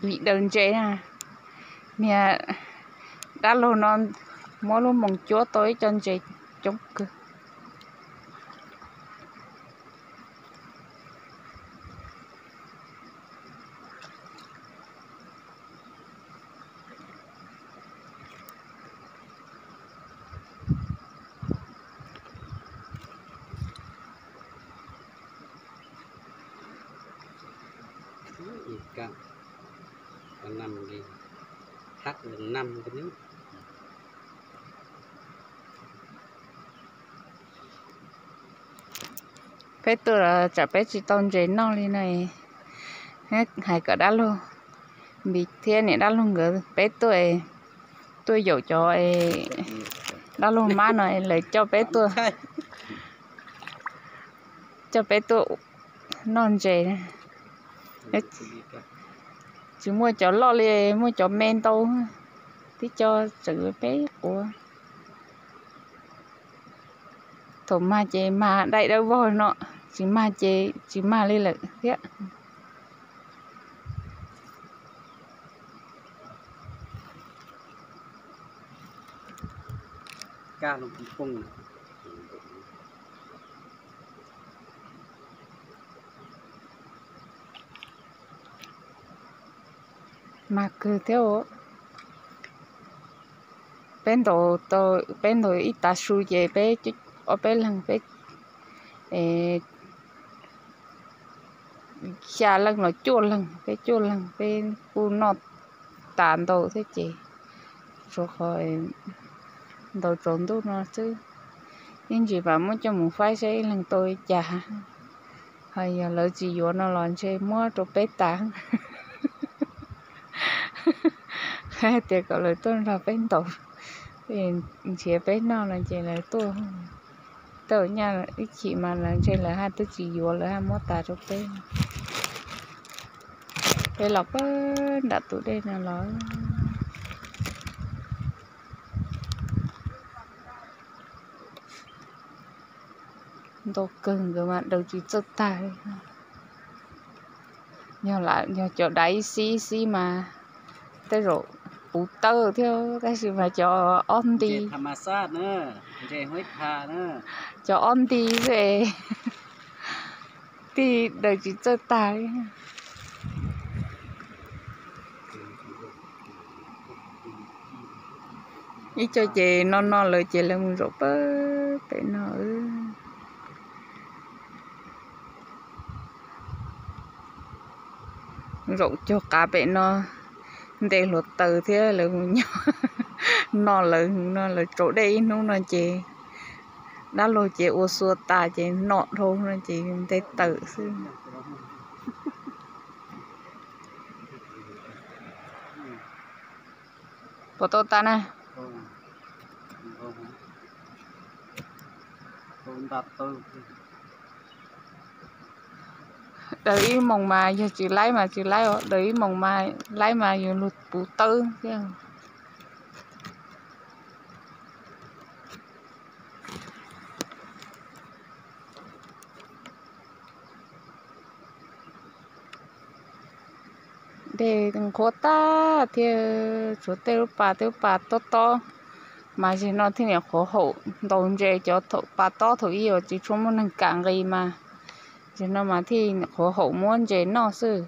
Yim daws ntses na, niag dab laug no muab lub moos cuab tau ib co ntses coob kawg. Peb tuaj los tsam peb tsis tau ntses noj li no, hais kom dab laug Npis thiab niam dab laug nkawd peb tuaj, tuaj yaum cov dab laug mab no lawv coj peb tuaj, coj peb tuaj noj ntses. Tsis muaj cov loj li, muaj cov me ntau, tib co tseem peb quav. Thaum mag ces mag daim dawb vog no, tsis mag ces tsis mag li lawm thiab. Mag kawg thiab. Peb ntaus, peb ntaus ib tav su ces peb ob peb leeg, peb xya leej los cuaj leeg, peb cuaj leeg peb kuj noj tas ntau thiab ces tsuas qhov ntaus tsaus ntuj no xwb. Ib ntsis mam muab coj mus faib saib ib leeg tau li cas. Ho yog lawv tsis yuav no los ntshe muab rau peb tas. Hais tias kom lawv tuaj nrog peb ntaus, nrhiav peb noj no ces lawv tuaj. Tej zaum nyaj ib chim mas lawv ntshe lawv haj twb tsis yuav, lawv haj muab tas rau peb. Peb los pab nram tus dej no los ntau kawg, nkawd mas daws tsis txawj tag li. Yog cov dav ib xib ib xib mas tej zaum puv tawb thiab, tab sis mas cov ob nti, cov ob nti xwb es tij daws tsis txawj tag li. Ib co ces no no lawm ces lawv mus zaum pab pem no. Zaum cog qav pem no, nte hluav taws thiab lawv mus nyob no, lawv no lawv tsaus dej ib hnub no ces dab laug ces ua xua tas ces nom dhau no ces nte tawm xwb. Puas tau tas na? Daws ib moos mas yog tsis laib mas tsis laib os, daws ib moos mas laib mas yuav luag puv tawb thiab. Dej nqhuab tag thiab, tshuav tej lub pas, tej lub pas tob tob, mas zaum no thiaj niam qhuav haum ntaus ntses. Cov pas tob thaum ub uas tsis tshua muaj neeg kam nqis mas, zaum no mas thiaj qhuav haum muab ntses noj xwb.